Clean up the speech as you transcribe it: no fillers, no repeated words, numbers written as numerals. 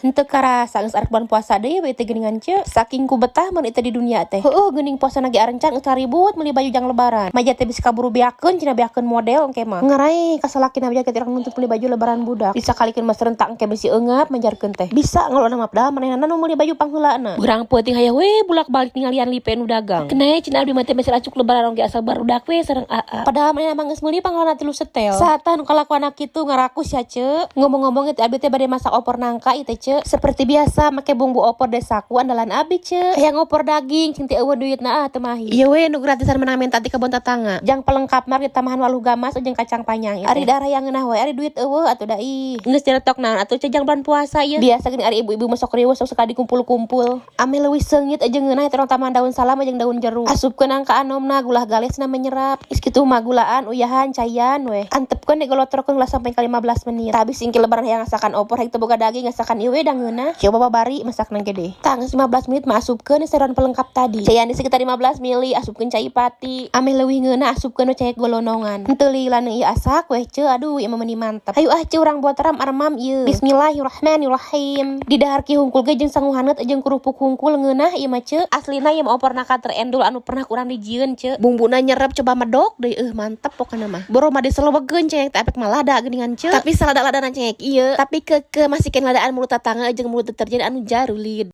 Henteu karasa geus arek bulan puasa deui we teh geuningan, ce. Saking ku betah mun itu di dunia teh. Heueuh, geuning puasa lagi arencan geus ribut meuli baju jang lebaran. Maja teh bisa kaburu beakeun cenah, beakeun model engke mah. Ngarai ka salakina maja teh nuntut meuli baju lebaran budak. Disakalikeun mah serentak engke bisi eungap majarkeun teh. Bisa ngeluh mah dah manehna nu meuli baju pangheulana. Beurang peuting hayang we bulak-balik ninggalian lipe nu dagang. Kena cenah abdi mah teh masih acuk lebaran oge asal barudak we sareng aa. Padahal manehna mah geus meuli pangheulana tilu setel. Saha nu kalakuan kitu ngarakus ya, ce. Ngomong-ngomong itu abdi teh bade masak opor nangka ieu teh, ce. Seperti biasa make bumbu opor desaku andalan abi, ce. Hayang opor daging cing teh euweuh duitna ah teu mahi. Ieu we nu gratisan menang minta ti kebon tetangga. Jang pelengkap mah ditambahan waluh gamas jeung kacang panjang. Ari darah yang ngeunah we, ari duit euweuh atuh da ih. Geus nyeretok naon atuh, ce, jang bulan puasa ieu. Biasa geuning ari ibu-ibu mah sok riweuh, sok sekali dikumpul-kumpul. Ame leuwih seungit jeung ngeunah eta tambahan daun salam jeung daun jeruk. Asupkeun nangka anomna gulah gales na menyerap. Geus kitu mah gulaan, uyahan, caian we. Antepkeun digolotrokeun ulah sampai ka 15 menit. Tapi singki lebaran hayang ngasakan opor hayang teu boga daging ngasakan ieu we da ngeunah. Coba babari masak nang gede. Tah, geus 15 menit mah asupkeun sayuran pelengkap tadi. Caian di sekitar 15 mili, asupkeun cai pati. Ame leuwih ngeunah asupkeun cai golonongan. Henteu lila ieu asak weh, ce. Aduh, ieu mah meuni mantep. Hayu ah, ce, urang buat ram armam ieu. Bismillahirrahmanirrahim. Didahar ki hungkul ge jeung sangu haneut jeung kerupuk hungkul ngeunah ieu mah, ce. Aslina ieu mah opor nangka terendul anu pernah kurang dijieun, ce. Bumbuna nyerep, coba medok deui, mantep pokona mah. Boro mah diselewegeun cengek teh apek malada geuningan, ce. Tapi salada-ladana cengek ieu, tapi keke masih ladaan mulut tatangga jeung mulut deterjen anu jarulid.